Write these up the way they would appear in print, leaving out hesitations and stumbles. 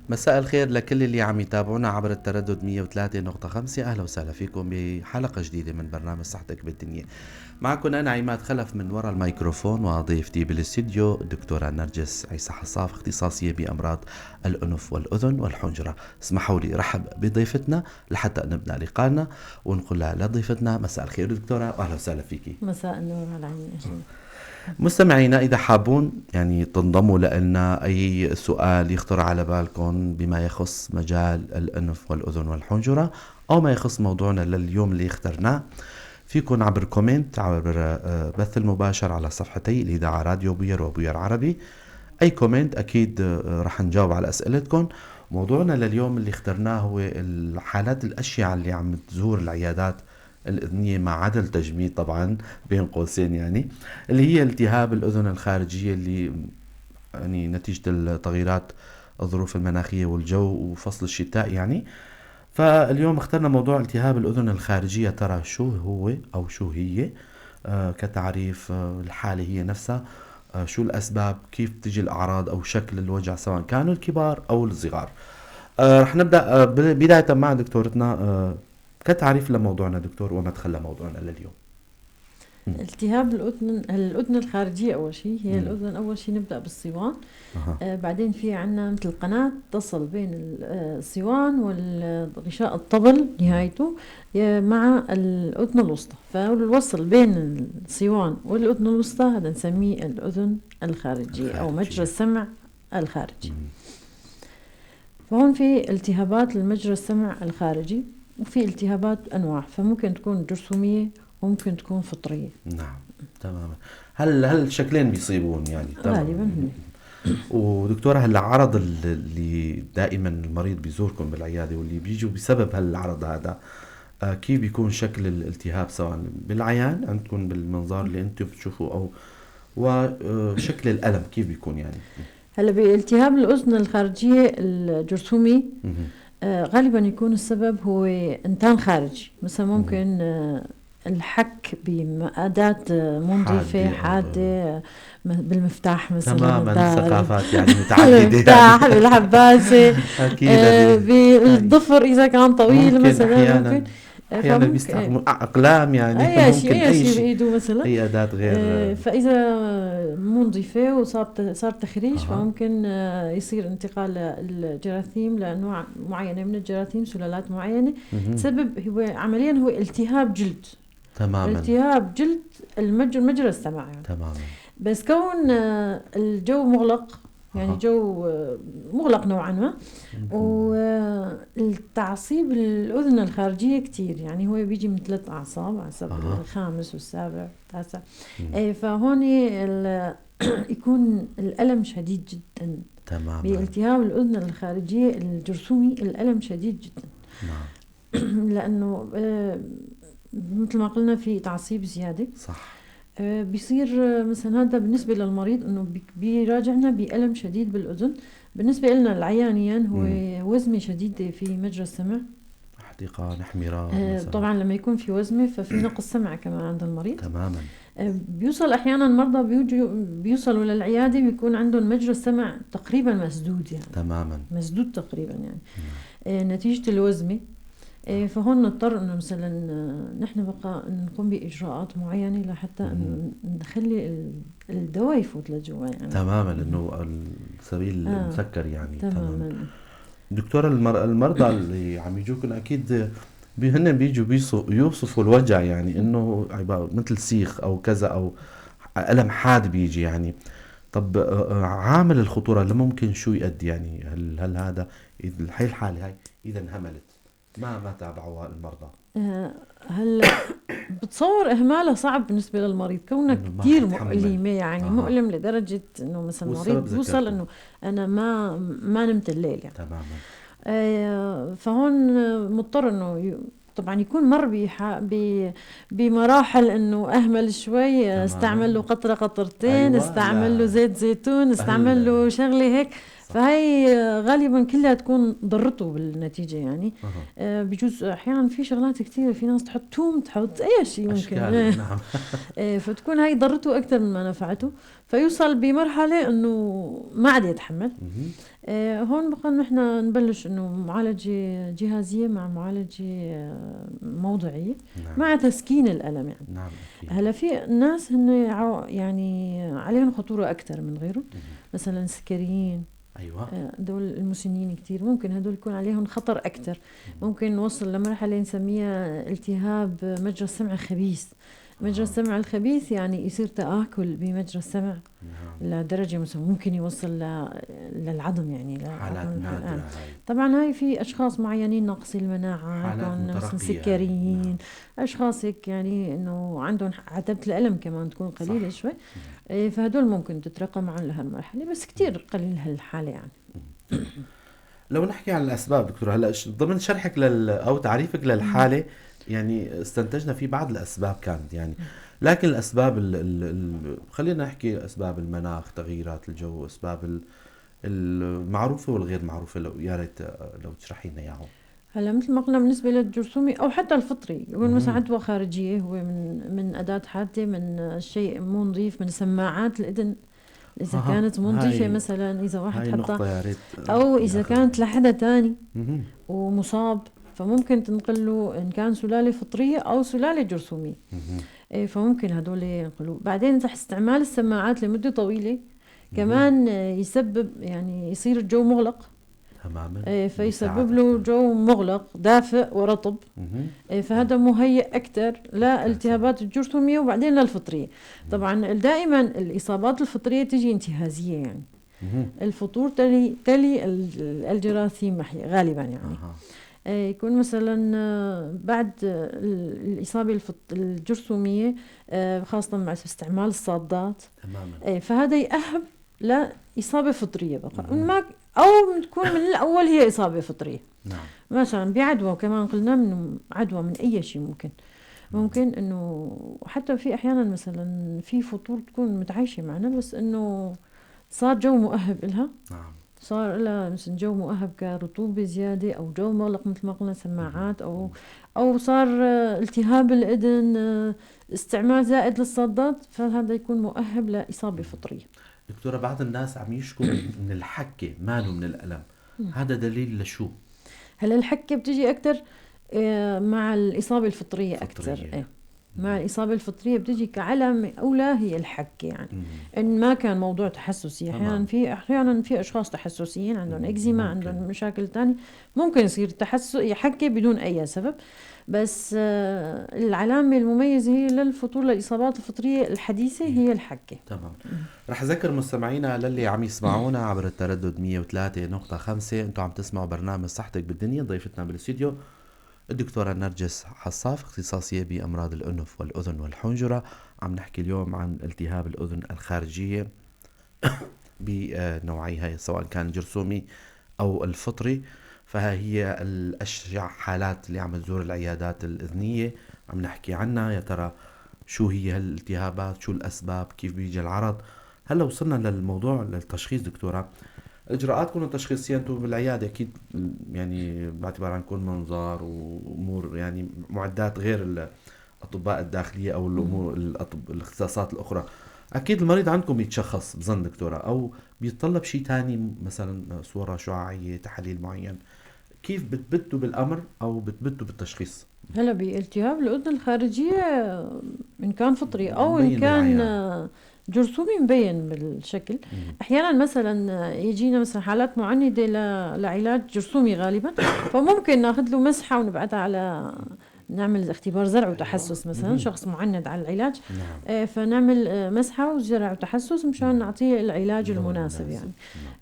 مساء الخير لكل اللي عم يتابعونا عبر التردد 103.5. أهلا وسهلا فيكم بحلقة جديدة من برنامج صحتك بالدنيا. معكم أنا عماد خلف من وراء الميكروفون، وضيفتي بالاستديو الدكتورة نرجس عيسى حصاف، اختصاصية بأمراض الأنف والأذن والحنجرة. اسمحوا لي رحب بضيفتنا لحتى نبدأ لقاءنا ونقول لها لضيفتنا مساء الخير دكتورة، وأهلا وسهلا فيكي. مساء النور على عيني. مستمعينا إذا حابون يعني تنضموا لنا، أي سؤال يخطر على بالكم بما يخص مجال الأنف والأذن والحنجرة أو ما يخص موضوعنا لليوم اللي اخترناه، فيكم عبر comment عبر بث المباشر على صفحتي الإذاعة راديو بوير وبوير عربي. أي comment أكيد رح نجاوب على أسئلتكم. موضوعنا لليوم اللي اخترناه هو الحالات الأشياء اللي عم تزور العيادات الأذنية مع عدم تجميد طبعا بين قوسين، يعني اللي هي التهاب الأذن الخارجية اللي يعني نتيجة التغييرات الظروف المناخية والجو وفصل الشتاء يعني. فاليوم اخترنا موضوع التهاب الأذن الخارجية، ترى شو هو أو شو هي كتعريف، الحالة هي نفسها، شو الأسباب، كيف تجي الأعراض أو شكل الوجع سواء كانوا الكبار أو الصغار. رح نبدأ بداية مع دكتورتنا كتعريف لموضوعنا دكتور ومدخل لموضوعنا لليوم. التهاب الأذن الخارجية أول شيء هي الأذن. أول شيء نبدأ بالصوان. بعدين في عنا مثل قناة تصل بين الصوان والغشاء الطبل نهايته مع الأذن الوسطى، فالوصل بين الصوان والأذن الوسطى هذا نسميه الأذن الخارجية أو مجرى السمع الخارجي. فهون في التهابات للمجرى السمع الخارجي وفي التهابات أنواع، فممكن تكون جرثومية وممكن تكون فطرية. نعم تماما. هل الشكلين بيصيبون يعني؟ غالبا. ودكتورة هلا عرض اللي دائما المريض بيزوركم بالعيادة واللي بيجوا بسبب هالعرض هذا، كيف بيكون شكل الالتهاب سواء بالعيان عندكم بالمنظار اللي انتم بتشوفوه او وشكل الألم كيف بيكون يعني؟ هلا بالتهاب الأذن الخارجية الجرثومي غالبا يكون السبب هو انتان خارجي، مثلا ممكن الحك بأداة منظفة حادة بالمفتاح مثلا. تماما، ثقافات يعني متعددة. بالمفتاح، بالحباسة، بالضفر إذا كان طويل مثلا، ممكن أحيانا بيستخدموا أقلام يعني، أي شيء أي شيء بإيده مثلا، أي أداة غير. فإذا مو نظيفة وصار تخريج فممكن يصير انتقال الجراثيم لأنواع معينة من الجراثيم، سلالات معينة تسبب هو عمليا هو التهاب جلد. تماما، التهاب جلد المجرى السمع يعني. تماما. بس كون الجو مغلق يعني جو مغلق نوعا ما، والتعصيب الأذن الخارجية كتير، يعني هو بيجي من 3 أعصاب، عصب الخامس والسابع والتاسع. فهون يكون الألم شديد جدا. تماما. بالتهاب الأذن الخارجية الجرثومي الألم شديد جدا. نعم. لأنه مثل ما قلنا في تعصيب زيادة. صح. بيصير مثلا هذا بالنسبة للمريض انه بيراجعنا بألم شديد بالأذن. بالنسبة لنا العيانيا هو وزمة شديدة في مجرى السمع، احتقان، احمرار. طبعا لما يكون في وزمة ففي نقص سمع كمان عند المريض. تماما. بيوصل احيانا المرضى بيوصلوا للعيادة بيكون عندهم مجرى السمع تقريبا مسدود يعني. تماما، مسدود تقريبا يعني. نتيجة الوزمة. فهون نضطر انه مثلا نحن بقى نقوم باجراءات معينة لحتى انه نخلي الدواء يفوت لجوا يعني. تماما، لانه السبيل مسكر يعني. تماما. دكتورة المرضى اللي عم يجوكم اكيد هن بيجوا يوصفوا الوجع يعني انه مثل سيخ او كذا او الم حاد بيجي يعني. طب عامل الخطورة اللي ممكن شو يؤدي يعني؟ هل هذا هي الحالة هاي اذا انهملت ما تابعوها المرضى؟ هلا بتصور اهمالها صعب بالنسبة للمريض، كونها كثير مؤلمة يعني. مؤلم لدرجة انه مثلا المريض بيوصل انه انا ما نمت الليل يعني. تماما. فهون مضطر انه طبعا يكون مر بمراحل انه اهمل شوي، استعمل له قطرة قطرتين. أيوة. استعمل له زيت زيتون، استعمل له شغله هيك. فهي غالبا كلها تكون ضرته بالنتيجة يعني. بجوز احيانا في شغلات كثيرة، في ناس تحط توم، تحط اي شيء ممكن. نعم. فتكون هاي ضرته اكثر مما نفعته. فيوصل بمرحلة انه ما عاد يتحمل. هون بقى نحن نبلش انه معالجة جهازيه مع معالجة موضعيه. نعم. مع تسكين الالم يعني. نعم. هلا في ناس هن يعني عليهم خطورة اكثر من غيرهم، مثلا السكريين، ايوه، هدول المسنين كثير ممكن هدول يكون عليهم خطر اكثر. ممكن نوصل لمرحلة نسميها التهاب مجرى السمع الخبيث. مجرى السمع الخبيث يعني يصير تآكل بمجرى السمع. نعم. لدرجة مثلا ممكن يوصل للعظم يعني. حالات نادرة. طبعا هاي في أشخاص معينين ناقصي المناعة، مثلا سكريين. نعم. أشخاص هيك يعني إنه عندهم عتبة الألم كمان تكون قليلة. صح. شوي. فهدول ممكن تترقى معهم لهالمرحلة، بس كتير قليل هالحالة يعني. لو نحكي عن الأسباب دكتور، هلا ضمن شرحك أو تعريفك للحالة يعني استنتجنا في بعض الأسباب كانت يعني، لكن الأسباب خلينا نحكي أسباب المناخ، تغييرات الجو، أسباب المعروفة والغير معروفة، لو يا ريت لو تشرحي لنا إياهم. هلا مثل ما قلنا بالنسبة للجرثومي أو حتى الفطري، يكون مثلا عدوى خارجية، هو من أداة حادة، من شيء مو نظيف، من سماعات الإذن إذا كانت مو نظيفة مثلا، إذا واحد حطها، أو إذا كانت لحدا تاني ومصاب، فممكن تنقل له إن كان سلالة فطرية أو سلالة جرثومية. فممكن هدول ينقلوا. بعدين استعمال السماعات لمدة طويلة كمان يسبب يعني يصير الجو مغلق تماما، فيسبب له جو مغلق دافئ ورطب. فهذا مهيئ أكثر لالتهابات الجرثومية وبعدين للفطرية. طبعا دائما الإصابات الفطرية تجي انتهازية يعني. الفطور تلي الجراثيم غالبا يعني. يكون مثلا بعد الإصابة الجرثومية، خاصة مع استعمال الصادات. تماما. فهذا يأهب لإصابة فطرية بقى، ما أو تكون من الأول هي إصابة فطرية. نعم. مثلا بعدوى كمان قلنا من عدوى من أي شيء ممكن إنه حتى في أحيانا مثلا في فطور تكون متعايشة معنا، بس إنه صار جو مؤهب إلها. نعم. صار لها مثلا جو مؤهب كرطوبة زيادة أو جو مغلق مثل ما قلنا سماعات، أو صار التهاب الإذن، استعمال زائد للصادات، فهذا يكون مؤهب لإصابة فطرية. دكتورة، بعض الناس عم يشكوا من الحكة، ماله من الألم، هذا دليل لشو؟ هلا الحكة بتجي أكثر مع الإصابة الفطرية أكثر. مع الإصابة الفطرية بتجي كعلامة أولى هي الحكة يعني. إن ما كان موضوع تحسسي، أحيانا في أشخاص تحسسيين عندهم إكزيما، عندهم مشاكل تانية، ممكن يصير تحسس حكة بدون أي سبب، بس العلامة المميزة هي للفطور للإصابات الفطرية الحديثة هي الحكة. تمام. رح أذكر مستمعينا للي عم يسمعونا عبر التردد 103.5، أنتم عم تسمعوا برنامج صحتك بالدنيا، ضيفتنا بالاستوديو الدكتورة نرجس حصاف، اختصاصية بأمراض الأنف والأذن والحنجرة. عم نحكي اليوم عن التهاب الأذن الخارجية بنوعيها، سواء كان الجرثومي أو الفطري، فهي الأشجع حالات اللي عم تزور العيادات الأذنية، عم نحكي عنها. يا ترى شو هي هالالتهابات، شو الأسباب، كيف بيجي العرض؟ هلا وصلنا للموضوع للتشخيص دكتورة. اجراءاتكم التشخيصية انتم بالعيادة اكيد يعني باعتبار عندكم منظار وامور يعني معدات غير الاطباء الداخلية او الامور الاختصاصات الاخرى، اكيد المريض عندكم بيتشخص بظن دكتورة، او بيتطلب شيء ثاني مثلا صوره شعاعيه، تحاليل معين، كيف بتبتوا بالامر او بتبتوا بالتشخيص؟ هلا بالتهاب الاذن الخارجية ان كان فطري او ان كان جرثومي مبين بالشكل. احيانا مثلا يجينا مثلا حالات معنده لعلاج جرثومي غالبا، فممكن ناخذ له مسحه ونبعثها على نعمل اختبار زرع وتحسس مثلا. شخص معند على العلاج. نعم. فنعمل مسحه وزرع وتحسس مشان نعطيه العلاج المناسب يعني.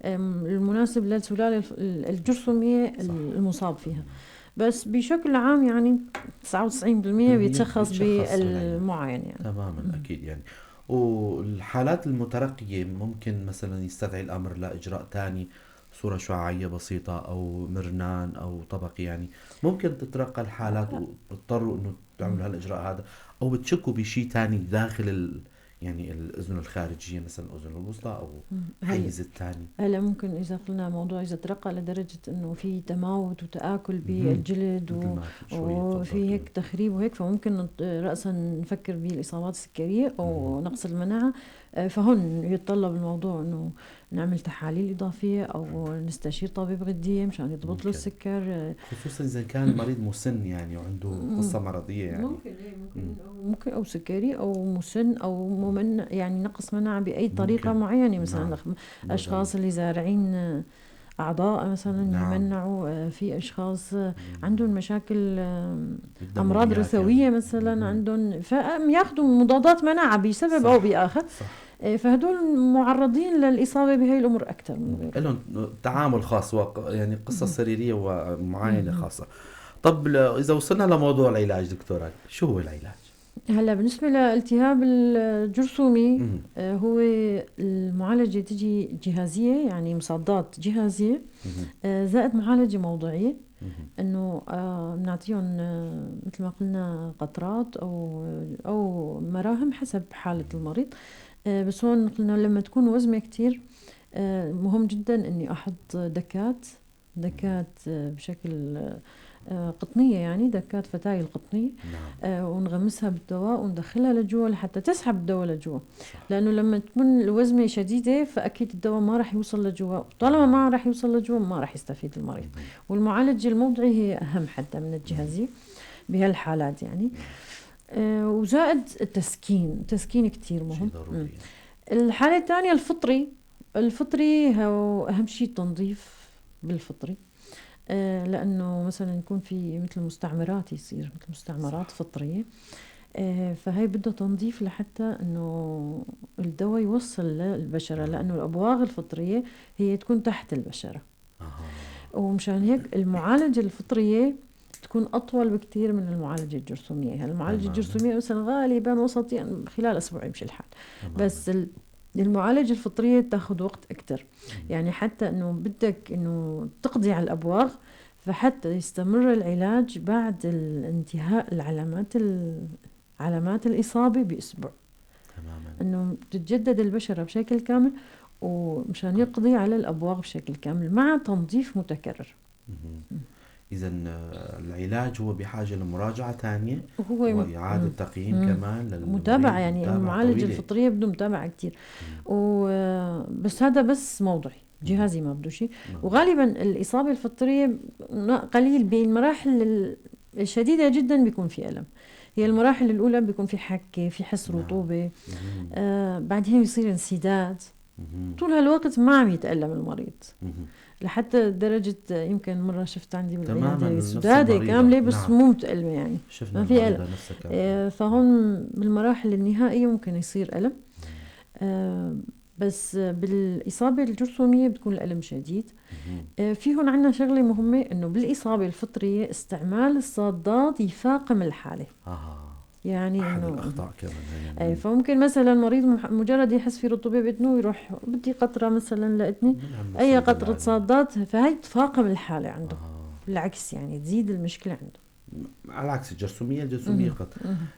نعم. المناسب للسلاله الجرثوميه المصاب فيها. بس بشكل عام يعني 99% بيتشخص بالمعاينه يعني. تماما اكيد يعني. والحالات المترقية ممكن مثلا يستدعي الأمر لإجراء تاني، صورة شعاعية بسيطة أو مرنان أو طبقي، يعني ممكن تترقى الحالات وتضطروا إنه تعملوا هالإجراء هذا، أو بتشكوا بشيء تاني داخل يعني الاذن الخارجية مثلا، الاذن الوسطى او الحيز الثاني؟ هلا ممكن اذا قلنا موضوع اذا ترقى لدرجة انه في تماوت وتاكل بالجلد وفي هيك تخريب وهيك، فممكن راسا نفكر بالاصابات السكريه او نقص المناعة. فهون يتطلب الموضوع انه نعمل تحاليل اضافية او نستشير طبيب غديه مشان يضبط له السكر، خصوصا اذا كان المريض مسن يعني وعنده قصة مرضية يعني. ممكن إيه، ممكن او سكري او مسن او ممن يعني نقص مناعة باي طريقه معينة مثلا. نعم. اشخاص اللي زارعين اعضاء مثلا. نعم. يمنعوا، في اشخاص عندهم مشاكل امراض رثويه يعني مثلا. عندهم فياخذوا مضادات مناعة بسبب او باخر. صح. فهدول معرضين للاصابة بهي الامور اكثر من غيرهم، لهم تعامل خاص يعني قصة سريرية ومعاينه خاصة. طب اذا وصلنا لموضوع العلاج دكتورة، شو هو العلاج؟ هلا بالنسبة لالتهاب الجرثومي هو المعالجة تجي جهازيه، يعني مصادات جهازيه زائد معالجة موضعيه، انه بنعطيهم مثل ما قلنا قطرات او مراهم حسب حاله المريض. بس هون قلنا لما تكون وزمه كثير مهم جدا اني احط دكات بشكل قطنية، يعني دكات فتايل قطنية. نعم. ونغمسها بالدواء وندخلها لجوا لحتى تسحب الدواء لجوا، لأنه لما تكون الوزمة شديدة فأكيد الدواء ما راح يوصل لجوا، طالما ما راح يوصل لجوا ما راح يستفيد المريض. والمعالجة الموضعي هي أهم حتى من الجهازية بهالحالات يعني. وزائد التسكين كتير مهم. الحالة الثانية الفطري هو أهم شيء التنظيف بالفطري، لأنه مثلا يكون في مثل مستعمرات، يصير مثل مستعمرات فطرية، فهي بدها تنظيف لحتى أنه الدواء يوصل للبشرة، لأنه الأبواغ الفطرية هي تكون تحت البشرة. ومشان هيك المعالجة الفطرية تكون أطول بكثير من المعالجة الجرثومية. المعالجة الجرثومية مثلا غالبا وسطيا خلال أسبوع يمشي الحال، بس المعالجة الفطرية تاخذ وقت أكثر. يعني حتى أنه بدك أنه تقضي على الأبواغ، فحتى يستمر العلاج بعد الانتهاء علامات الإصابة بأسبوع. تماما. أنه تتجدد البشرة بشكل كامل، ومشان يقضي على الأبواغ بشكل كامل مع تنظيف متكرر. إذا العلاج هو بحاجة لمراجعة ثانية وإعادة تقييم كمان، متابعة يعني. المعالجة الفطرية بده متابعة كثير، بس هذا بس موضعي، جهازي ما بده شيء. وغالبا الإصابة الفطرية قليل بالمراحل الشديدة جدا بيكون في ألم. هي المراحل الأولى بيكون في حكة، في حس رطوبة، بعدين بيصير انسداد. طول هالوقت ما عم يتألم المريض لحتى درجة يمكن مرة شفت عندي بالعيادة سدادة كاملة بس. نعم. مو متألمة يعني، ما في ألم. فهون بالمراحل النهائية ممكن يصير ألم، بس بالإصابة الجرثومية بتكون الألم شديد. في هون عندنا شغلة مهمة، إنه بالإصابة الفطرية استعمال الصادات يفاقم الحالة. يعني أحد الأخطاء كمان يعني. فممكن مثلا مريض مجرد يحس في رطوبة بإذنه يروح بدي قطرة مثلا لإذني، أي قطرة صادات، فهي تفاقم الحالة عنده. بالعكس يعني تزيد المشكلة عنده. على عكس الجرثومية قد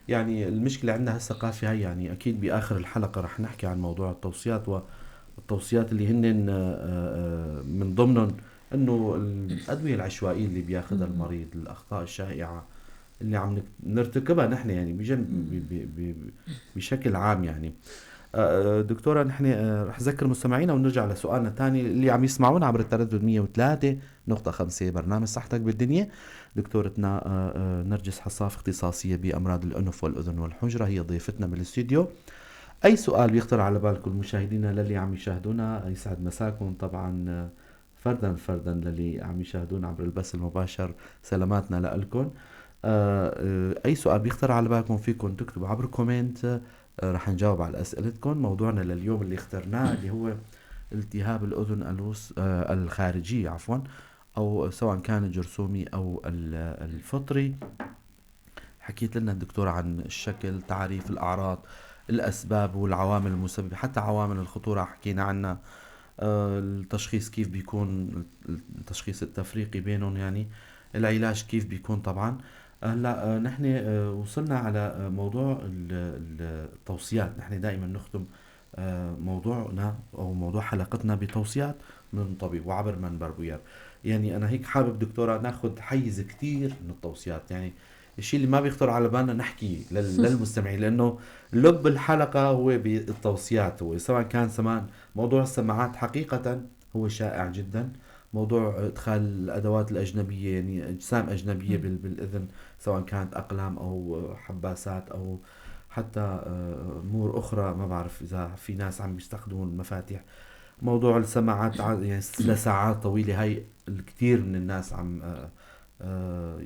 يعني المشكلة عندنا هسه قافية هي، يعني أكيد بآخر الحلقة رح نحكي عن موضوع التوصيات، والتوصيات اللي هن من ضمنهم إنه الأدوية العشوائية اللي بياخذها المريض، الأخطاء الشائعة اللي عم نرتكبها نحن يعني بشكل عام يعني. دكتورة نحن رح ذكر مستمعينا ونرجع لسؤالنا الثاني اللي عم يسمعونا عبر التردد 103.5 برنامج صحتك بالدنيا. دكتورتنا نرجس حصاف، اختصاصية بأمراض الأنف والأذن والحنجرة، هي ضيفتنا بالاستوديو. أي سؤال بيخطر على بالكم مشاهدينا للي عم يشاهدونا، يسعد مساكم طبعا فردا فردا للي عم يشاهدونا عبر البث المباشر، سلاماتنا لكم. أي سؤال بيخطر على بالكم فيكم تكتبوا عبر comment، رح نجاوب على أسئلتكم. موضوعنا لليوم اللي اخترناه اللي هو التهاب الأذن الخارجية عفوا، أو سواء كان الجرثومي أو الفطري. حكيت لنا الدكتورة عن الشكل، تعريف الأعراض، الأسباب والعوامل المسببة، حتى عوامل الخطورة حكينا عنها، التشخيص كيف بيكون، التشخيص التفريقي بينهم يعني، العلاج كيف بيكون طبعا. هلا نحن وصلنا على موضوع التوصيات. نحن دائما نختم موضوعنا او موضوع حلقتنا بتوصيات من طبيب وعبر منبر بوير. يعني انا هيك حابب دكتورة ناخذ حيز كثير من التوصيات، يعني الشيء اللي ما بيخطر على بالنا نحكي للمستمعين، لانه لب الحلقة هو بالتوصيات، هو سواء كان سمان موضوع السماعات حقيقة هو شائع جدا، موضوع ادخال الادوات الاجنبية يعني اجسام اجنبية بالاذن سواء كانت اقلام او حباسات او حتى امور اخرى، ما بعرف اذا في ناس عم بيستخدموا المفاتيح. موضوع السماعات يعني لساعات طويلة، هاي الكثير من الناس عم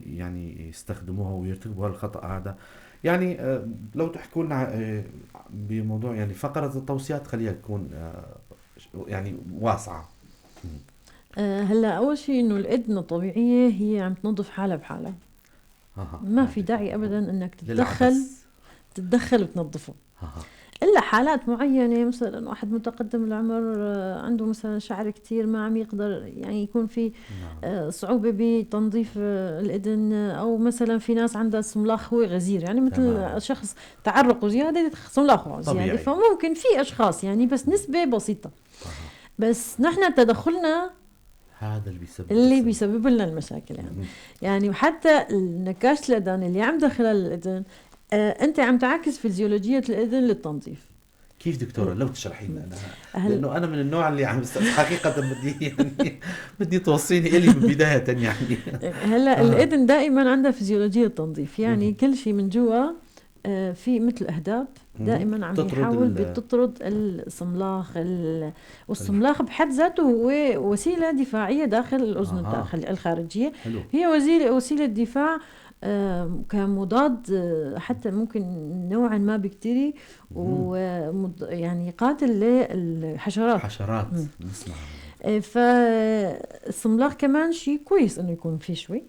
يعني يستخدموها ويرتكبوا هالخطأ هذا. يعني لو تحكوا لنا بموضوع يعني فقرة التوصيات خليها تكون يعني واسعة. هلا أول شيء إنه الإذن الطبيعية هي عم تنظف حالها بحالها. ما في داعي أبدا إنك تتدخل وتنظفه. إلا حالات معينة، مثلا واحد متقدم العمر عنده مثلا شعر كتير ما عم يقدر يعني يكون في صعوبة بتنظيف الإذن، أو مثلا في ناس عندها صملاخ هو غزير، يعني مثل شخص تعرقه زيادة صملاخه زيادة، فممكن في أشخاص يعني بس نسبة بسيطة. بس نحن تدخلنا هذا اللي بيسبب لنا المشاكل يعني. يعني وحتى النكاشة الأذن اللي عم دخلها للأذن أنت عم تعكس فيزيولوجية الأذن للتنظيف. كيف دكتورة لو تشرحي لنا؟ لأنه أنا من النوع اللي عم حقيقة بدي يعني بدي توصيني إلي من بداية يعني. هلا الأذن دائما عندها فيزيولوجية تنظيف، يعني كل شيء من جوا في مثل أهداب دائما عم يحاول بتطرد الصملاخ. والصملاخ بحد ذاته هو وسيلة دفاعية داخل الأذن الخارجية. حلو. هي وسيلة دفاع كمضاد حتى ممكن نوعا ما بكتيري ويعني قاتل للحشرات. حشرات نسمع. فالصملاخ كمان شيء كويس انه يكون فيه شوي.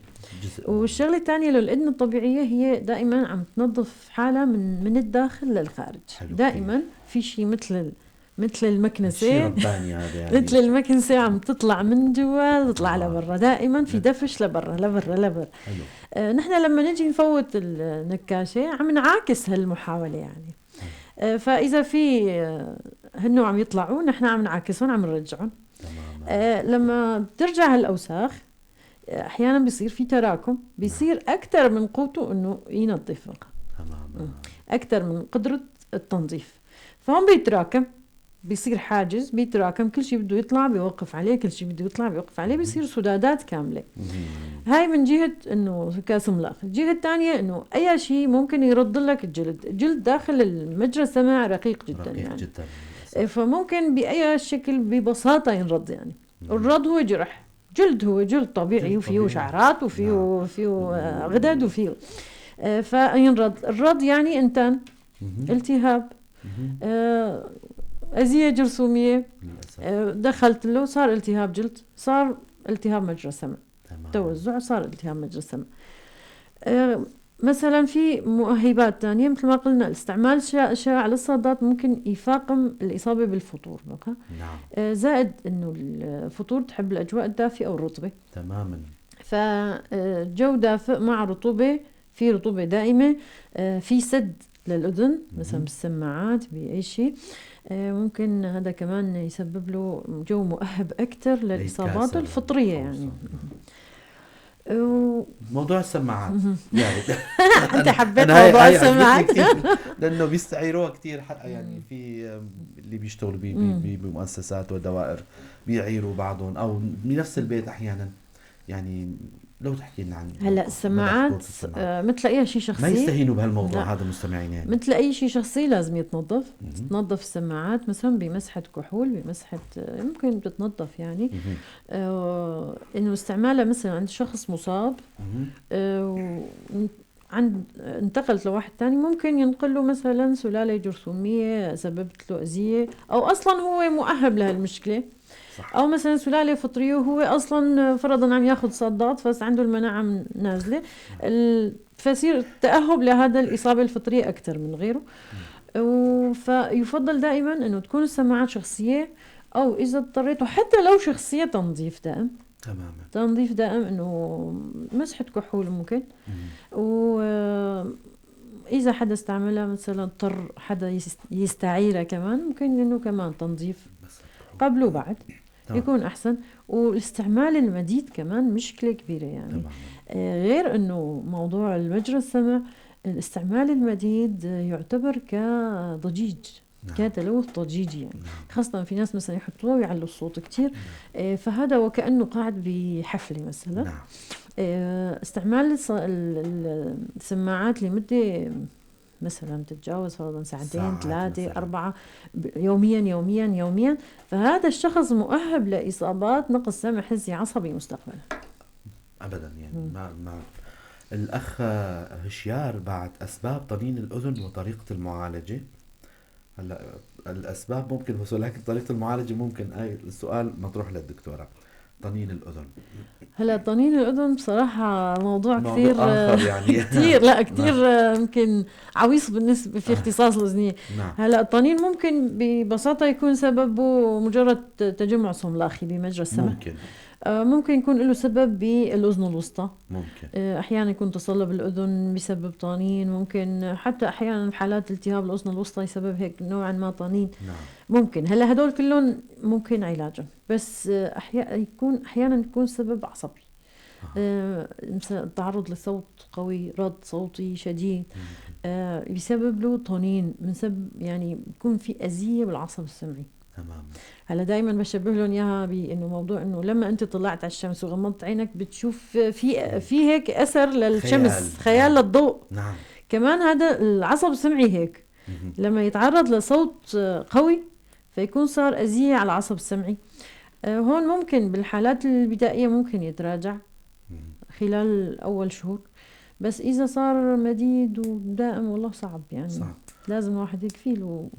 والشغله الثانية للاذن الطبيعية هي دائما عم تنظف حالها من الداخل للخارج. دائما في شيء مثل المكنسة، يعني. مثل المكنسة عم تطلع من جوا تطلع لبرا، دائما في دفش لبرا لبرا لبرا. نحن لما نجي نفوت النكاشه عم نعاكس هالمحاوله يعني. فاذا في هنو عم يطلعوا نحن عم نعاكسهم عم نرجعهم. لما بترجع هالاوساخ احيانا بيصير في تراكم، بيصير اكثر من قوته انه ينظفها، اكثر من قدره التنظيف، فهون بيتراكم، بيصير حاجز، بيتراكم، كل شيء بده يطلع بيوقف عليه، كل شيء بده يطلع بيوقف عليه، بيصير سدادات كاملة. هاي من جهة انه كصملاخ. الجهة الثانية انه اي شيء ممكن يرد لك الجلد، الجلد داخل المجرى السمع رقيق جدا، رقيق يعني جدا، فممكن باي شكل ببساطة ينرد يعني. الرد هو جرح، جلد هو جلد طبيعي وفيه شعرات وفيه فيه غدد وفيه فينرد. الرد يعني انتان، التهاب، أذية جرثومية، دخلت له صار التهاب جلد، صار التهاب مجرى سمع، توزع صار التهاب مجرى سمع. مثلا في مؤهبات ثانية مثل ما قلنا استعمال شائع للصادات ممكن يفاقم الإصابة بالفطور بقى. نعم. زائد إنه الفطور تحب الأجواء الدافئة والرطبة. تماما. فجو دافئ مع رطوبة، في رطوبة دائمة، في سد للأذن مثلا بالسماعات بأي شيء، ممكن هذا كمان يسبب له جو مؤهب أكثر للإصابات الفطرية يعني. موضوع السماعات يعني أنت حبيت موضوع السماعات لأنه بيستعيروها كثير، يعني في اللي بيشتغلوا بمؤسسات ودوائر بيعيروا بعضهم أو بنفس البيت أحيانا. يعني لو تحكي لنا عن هلا السماعات، مثل اي شيء شخصي ما يستهينوا بهالموضوع هذا المستمعين، يعني مثل اي شيء شخصي لازم يتنظف. تتنظف السماعات مثلا بمسحه كحول، بمسحه ممكن بتتنظف يعني. انه استعمالها مثلا عند شخص مصاب عند انتقلت لواحد ثاني ممكن ينقل له مثلا سلالة جرثوميه سببت له اذيه، او اصلا هو مؤهب لهالمشكله. صح. او مثلا سلالة فطرية وهو اصلا فرضا عم ياخذ صادات بس عنده المناعة نازله، فيصير التاهب لهذا الاصابة الفطرية اكثر من غيره. فيفضل دائما انه تكون السماعات شخصية، او اذا اضطريتوا حتى لو شخصية تنظيف دائم. تماما. تنظيف دائم انه مسحة كحول ممكن. و اذا حدا استعملها مثلا اضطر حدا يستعيرها كمان، ممكن انه كمان تنظيف قبل وبعد يكون احسن. والاستعمال المديد كمان مشكلة كبيرة يعني. غير انه موضوع المجرى السمع، الاستعمال المديد يعتبر كضجيج. نعم. كتلوث ضجيجي يعني. نعم. خاصة في ناس مثلا يحطوه ويعلوا الصوت كتير. نعم. فهذا وكأنه قاعد بحفلة مثلا. نعم. استعمال السماعات لمدة مثلا تتجاوز فرضا ساعتين، 3، 4 يوميا يوميا يوميا، فهذا الشخص مؤهب لإصابات نقص سمع حسي عصبي مستقبلا. أبدا يعني. ما الأخ هشيار بعد أسباب طنين الأذن وطريقة المعالجة. هلا الأسباب ممكن، بس ولكن طريقة المعالجة ممكن، أي السؤال مطروح للدكتورة. طنين الأذن. هلا طنين الأذن بصراحة موضوع كثير يعني. كثير، لا كثير. يمكن عويص بالنسبة في اختصاص الأذنية. نعم. هلا الطنين ممكن ببساطة يكون سببه مجرد تجمع صملاخي بمجرى السمع. ممكن. ممكن يكون له سبب بالأذن الوسطى. ممكن. أحيانا يكون تصلب الأذن بسبب طنين، ممكن حتى أحيانا بحالات التهاب الأذن الوسطى يسبب هيك نوعا ما طنين. نعم. ممكن. هلا هدول كلهم ممكن علاجهم، بس أحيانا يكون سبب عصبي. مثلا التعرض لصوت قوي، رد صوتي شديد، بيسبب له طنين، من سبب يعني بيكون في أذية بالعصب السمعي. تمام. هلا دائما بشبه لهم اياها بانه موضوع انه لما انت طلعت على الشمس وغمضت عينك بتشوف في هيك اثر للشمس، خيال للضوء. نعم. كمان هذا العصب السمعي هيك لما يتعرض لصوت قوي فيكون صار اذيه على العصب السمعي. هون ممكن بالحالات البدائية ممكن يتراجع خلال اول شهور، بس اذا صار مديد ودائم والله صعب يعني. صعب. لازم الواحد يكفي له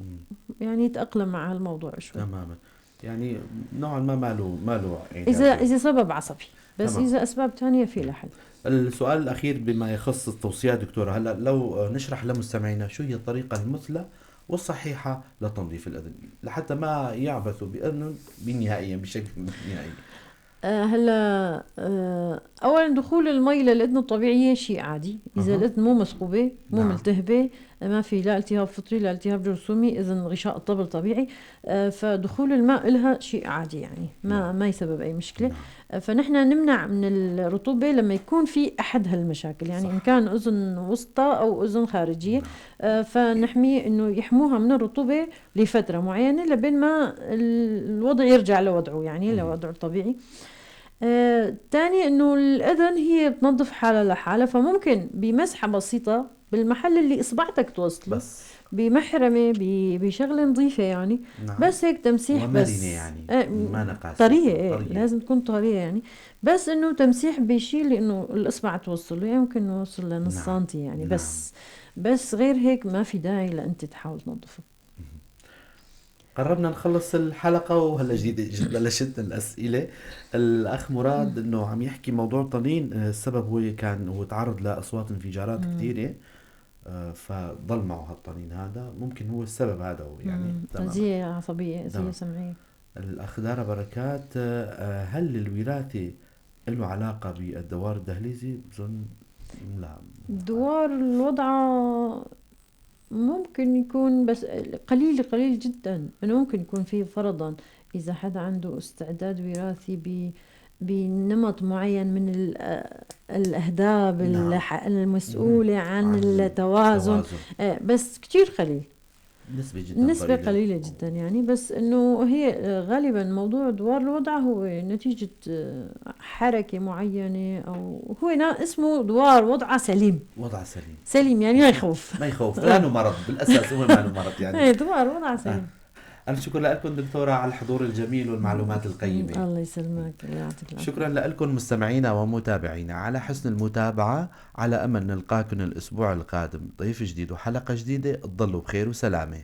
يعني يتأقلم مع هالموضوع شوي. تماما. يعني نوعا ما ماله اذا سبب عصبي، بس. تمام. اذا اسباب ثانية في لها حل. السؤال الاخير بما يخص التوصيات دكتورة، هلا لو نشرح لمستمعينا شو هي الطريقة المثلى والصحيحه لتنظيف الاذن لحتى ما يعبثوا باذنهم نهائيا بشكل نهائي. هلا اولا دخول المي للاذن الطبيعية شيء عادي، اذا الاذن مو مثقوبه، مو نعم. ملتهبه، ما في لا التهاب فطري لا التهاب جرثومي، اذا غشاء الطبل طبيعي، فدخول الماء لها شيء عادي يعني ما نعم. ما يسبب اي مشكلة. نعم. فنحن نمنع من الرطوبة لما يكون في احد هالمشاكل يعني. صح. ان كان اذن وسطى او اذن خارجية. نعم. فنحمي انه يحموها من الرطوبة لفترة معينة لبين ما الوضع يرجع لوضعه يعني لوضعه الطبيعي. تاني انه الاذن هي بتنظف حالها لحالها، فممكن بمسحه بسيطة بالمحل اللي اصبعتك توصله، بس بمحرمه بشغله نظيفة يعني. نعم. بس هيك تمسيح بس يعني ما نقاسي طرية. لازم تكون طرية يعني، بس انه تمسيح بشيء لانه الاصبع توصله يعني ممكن نوصل لنص. نعم. سنتي يعني. نعم. بس غير هيك ما في داعي لانت تحاول تنظفه. قربنا نخلص الحلقة وهلا جديد بلشت الأسئلة. الأخ مراد إنه عم يحكي موضوع طنين، السبب هو كان هو تعرض لأصوات انفجارات كثيرة، فضل معه هالطنين هذا، ممكن هو السبب هذا هو يعني. أذية عصبية، أذية سمعية. الأخ دارا بركات، هل الوراثة له علاقة بالدوار الدهليزي؟ بظن لا. دوار الوضعة ممكن يكون، بس قليل قليل جدا انه ممكن يكون في فرضا اذا حدا عنده استعداد وراثي بنمط معين من الاهداب. نعم. المسؤولة عن التوازن. بس كتير قليل، نسبة جدا نسبة قليلة جدا يعني. بس انه هي غالبا موضوع دوار الوضع هو نتيجة حركة معينة، او هو اسمه دوار وضع سليم. وضع سليم، سليم يعني ما يخوف، ما يخوف لانه مرض بالاساس، هو ما له مرض يعني. ايه دوار وضع سليم. ألف شكر لكم دكتورة على الحضور الجميل والمعلومات القيمة. الله يسلمك، الله يعطيك العافية. شكرا لكم مستمعينا ومتابعينا على حسن المتابعة، على أمل نلقاكم الأسبوع القادم ضيف جديد وحلقة جديدة. تضلوا بخير وسلامة.